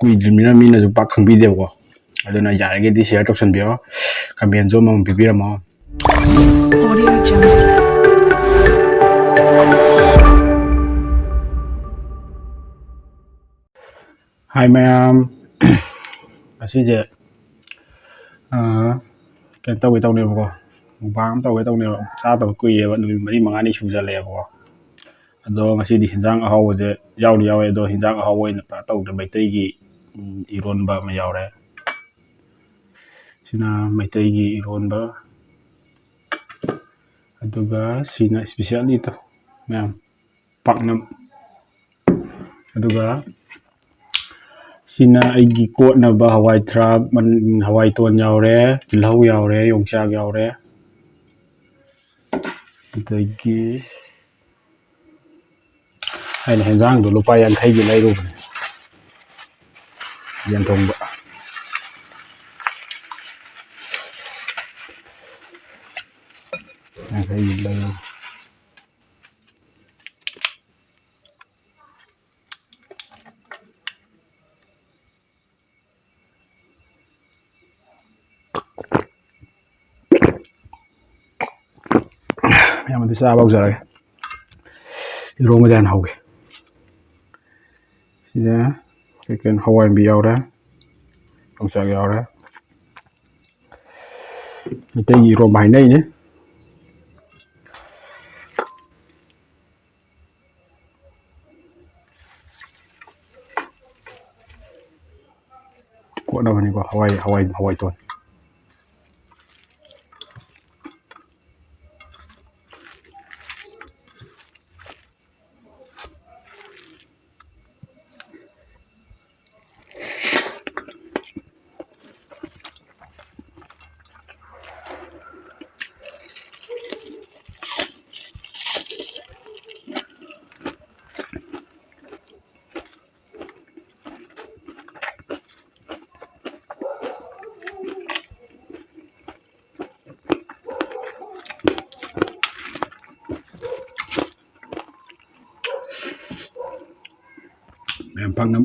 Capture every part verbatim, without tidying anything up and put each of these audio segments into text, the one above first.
ꯀꯨꯏꯗ꯭ꯔꯤꯕꯅꯤꯅ ꯃꯤꯅꯁꯨ ꯄꯥꯛ ꯈꯪꯕꯤꯗꯦꯕꯀꯣ꯫ ꯑꯗꯨꯅ ꯌꯥꯔꯒꯗꯤ share ꯇꯧꯁꯟꯕꯤꯌꯣ, commentꯁꯨ ꯑꯃꯃꯝ ꯄꯤꯕꯤꯔꯝꯃꯣ꯫ Audio Jungle. Hi ꯃꯌꯥꯝ, ꯉꯁꯤꯁꯦ ꯑꯥ, ꯀꯩꯅꯣ ꯇꯧꯒꯦ ꯇꯧꯅꯦꯕꯀꯣ, mukbang ꯑꯃ ꯇꯧꯒꯦ ꯇꯧꯅꯦꯕ꯫ ꯆꯥꯗꯕ ꯀꯨꯏꯔꯦꯕ, ꯅꯨꯃꯤꯠ ꯃꯔꯤ ꯃꯉꯥꯅꯤ ꯁꯨꯖꯜꯂꯛꯑꯦꯕꯀꯣ꯫ ꯑꯗꯣ ꯉꯁꯤꯗꯤ ꯍꯤꯟꯖꯥꯡ ꯑꯍꯥꯎꯕꯁꯦ ꯌꯥꯎꯗꯤ ꯌꯥꯎꯋꯦ, ꯑꯗꯣ ꯍꯤꯟꯖꯥꯡ ꯑꯍꯥꯎꯕ ꯑꯣꯏꯅ ꯄꯨꯔꯥ ꯇꯧꯗ꯭ꯔꯦ꯫ ꯃꯩꯇꯩꯒꯤ, ꯎꯝ, ꯏꯔꯣꯟꯕ ꯑꯃ ꯌꯥꯎꯔꯦ꯫ ꯁꯤꯅ ꯃꯩꯇꯩꯒꯤ ꯏꯔꯣꯟꯕ, ꯑꯗꯨꯒ ꯁꯤꯅ specialꯅꯤ ꯇꯧ ꯃꯌꯥꯝ, ꯄꯥꯛꯅꯝ꯫ ꯑꯗꯨꯒ ꯁꯤꯅ ꯑꯩꯒꯤ ꯀꯣꯠꯅꯕ ꯍꯋꯥꯏ ꯊ꯭ꯔꯥꯛ, ꯃꯟ-, ꯍꯋꯥꯏ ꯇꯣꯟ ꯌꯥꯎꯔꯦ, ꯇꯤꯜꯍꯧ ꯌꯥꯎꯔꯦ, ꯌꯣꯡꯆꯥꯛ ꯌꯥꯎꯔꯦ꯫ ꯑꯗꯒꯤ ꯑꯩꯅ ꯍꯦꯟꯖꯥꯡꯗꯣ ꯂꯨꯄꯥ ꯌꯥꯡꯈꯩꯒꯤ ꯂꯩꯔꯨꯕꯅꯦ, ꯌꯦꯟ ꯊꯣꯡꯕ꯫ ꯌꯥꯡꯈꯩꯒꯤ ꯂꯩꯔꯨꯕꯅꯦ꯫ ꯃꯌꯥꯝ ꯑꯗꯨ ꯆꯥꯕ ꯍꯧꯖꯔꯒꯦ꯫ ꯏꯔꯣꯟꯕꯗ ꯍꯥꯟꯅ ꯍꯧꯒꯦ꯫ ꯁꯤꯗ ꯀꯩ ꯀꯩꯅꯣ, ꯍꯋꯥꯏ ꯃꯨꯕꯤ ꯌꯥꯎꯔꯦ, ꯌꯣꯡꯆꯥꯛ ꯌꯥꯎꯔꯦ꯫ ꯃꯩꯇꯩꯒꯤ ꯏꯔꯣꯟꯕ ꯍꯥꯏꯅꯩꯅꯦ꯫ ꯀꯣꯠꯅꯕꯅꯤꯀꯣ, ꯍꯋꯥꯏ, ꯍꯋꯥꯏ, ꯍꯋꯥꯏ ꯇꯣꯠ꯫ ꯃꯌꯥꯝ ꯄꯥꯛꯅꯝ꯫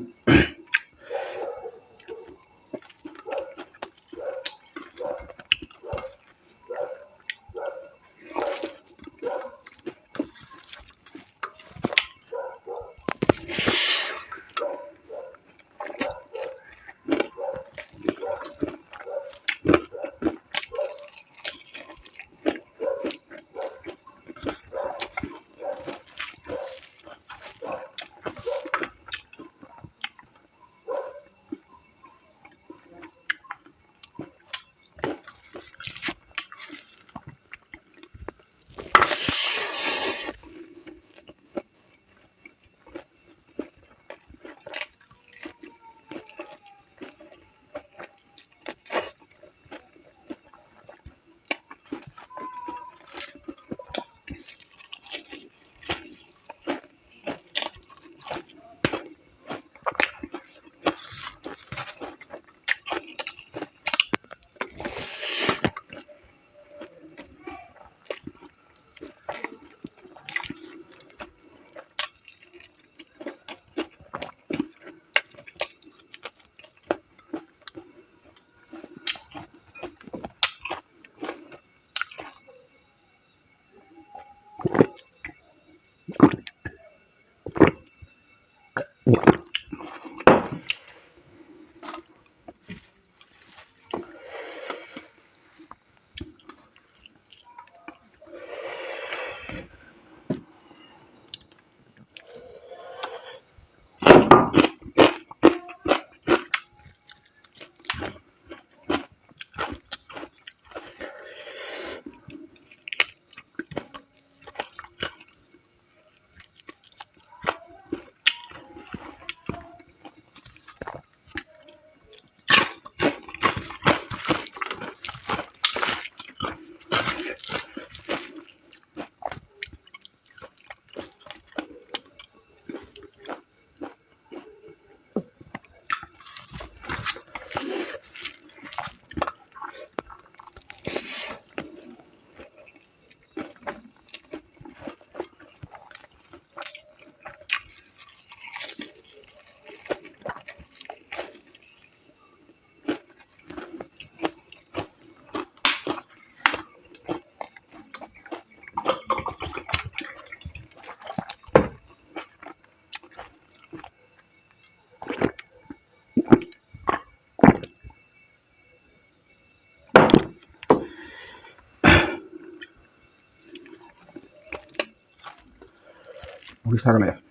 ꯑꯃꯨꯛꯀ ꯁꯥꯒꯠꯂꯛꯑꯦ꯫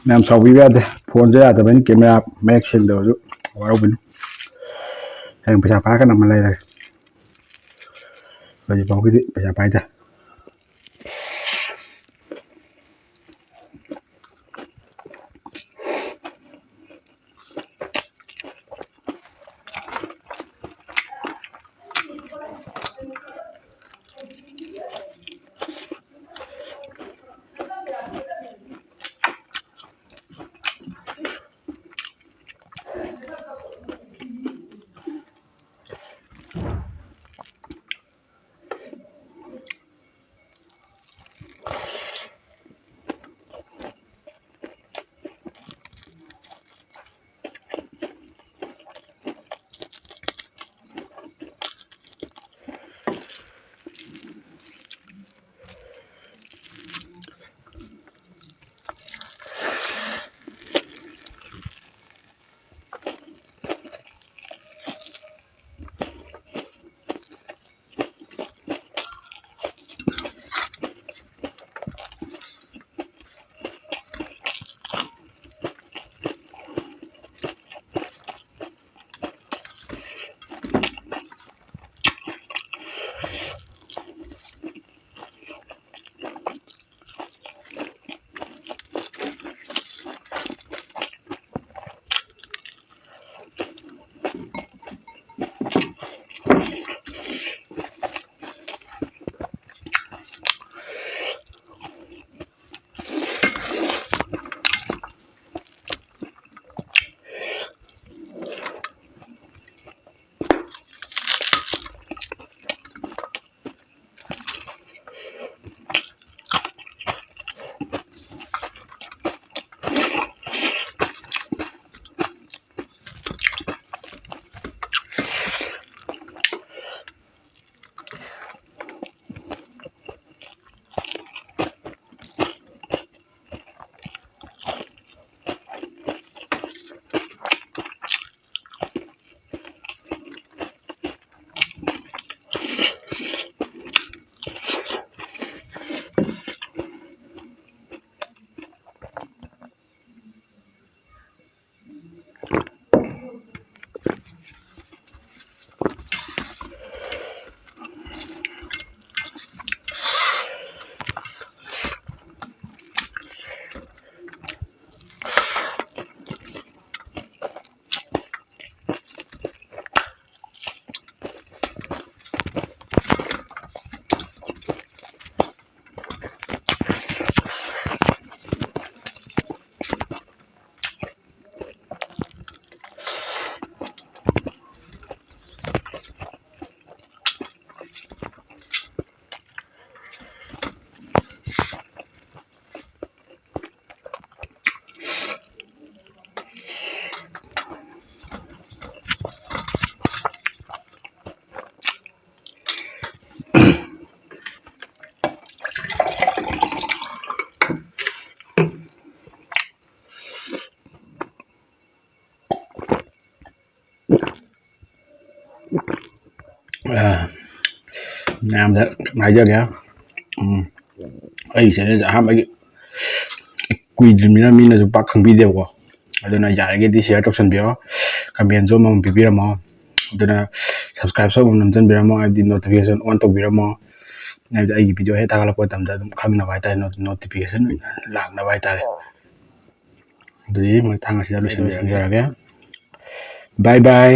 ꯃꯌꯥꯝ ꯁꯥꯎꯕꯤꯕ ꯌꯥꯗꯦ, ꯐꯣꯟꯁꯦ ꯌꯥꯗꯕꯅꯤ, ꯀꯦꯃꯦꯔꯥ ꯃꯌꯦꯛ ꯁꯦꯡꯗꯕꯁꯨ ꯋꯥꯔꯧꯕꯤꯅꯨ꯫ ꯍꯌꯦꯡ ꯄꯩꯁꯥ ꯄꯥꯏꯔꯀꯥꯟꯗ ꯑꯃ ꯂꯩꯔꯒꯦ꯫ ꯍꯧꯖꯤꯛ ꯐꯥꯎꯒꯤꯗꯤ ꯄꯩꯁꯥ ꯄꯥꯏꯗꯦ꯫ ꯑ, ꯃꯌꯥꯝꯗ ꯍꯥꯏꯖꯒꯦ, ꯎꯝ, ꯑꯩꯒꯤ ꯆꯦꯅꯦꯜꯁꯦ ꯑꯍꯥꯟꯕꯒꯤ ꯀꯨꯏꯗ꯭ꯔꯤꯕꯅꯤꯅ ꯃꯤꯅꯁꯨ ꯄꯥꯛ ꯈꯪꯕꯤꯗꯦꯕꯀꯣ꯫ ꯑꯗꯨꯅ ꯌꯥꯔꯒꯗꯤ ꯁꯤꯌꯔ ꯇꯧꯁꯟꯕꯤꯔꯣ, ꯀꯃꯦꯟꯁꯨ ꯑꯃꯃꯝ ꯄꯤꯕꯤꯔꯝꯃꯣ, ꯑꯗꯨꯅ ꯁꯕꯁꯀ꯭ꯔꯥꯏꯕꯁꯨ ꯑꯃꯃꯝ ꯅꯝꯁꯤꯟꯕꯤꯔꯝꯃꯣ, ꯍꯥꯏꯕꯗꯤ ꯅꯣꯇꯤꯐꯤꯀꯦꯁꯟ ꯑꯣꯟ ꯇꯧꯕꯤꯔꯝꯃꯣ꯫ ꯍꯥꯏꯕꯗꯤ ꯑꯩꯒꯤ ꯚꯤꯗꯤꯑꯣ ꯍꯦꯛ ꯊꯥꯒꯠꯂꯛꯄ ꯃꯇꯝꯗ ꯑꯗꯨꯝ ꯈꯪꯅꯕ ꯍꯥꯏꯇꯥꯔꯦ, ꯅꯣꯇꯤꯐꯤꯀꯦꯁꯟ ꯂꯥꯛꯅꯕ ꯍꯥꯏꯇꯥꯔꯦ꯫ ꯑꯗꯨꯗꯤ ꯃꯊꯪ ꯑꯁꯤꯗ ꯂꯣꯏꯁꯤꯟꯖꯔꯒꯦ꯫ ꯕꯥꯏ ꯕꯥꯏ꯫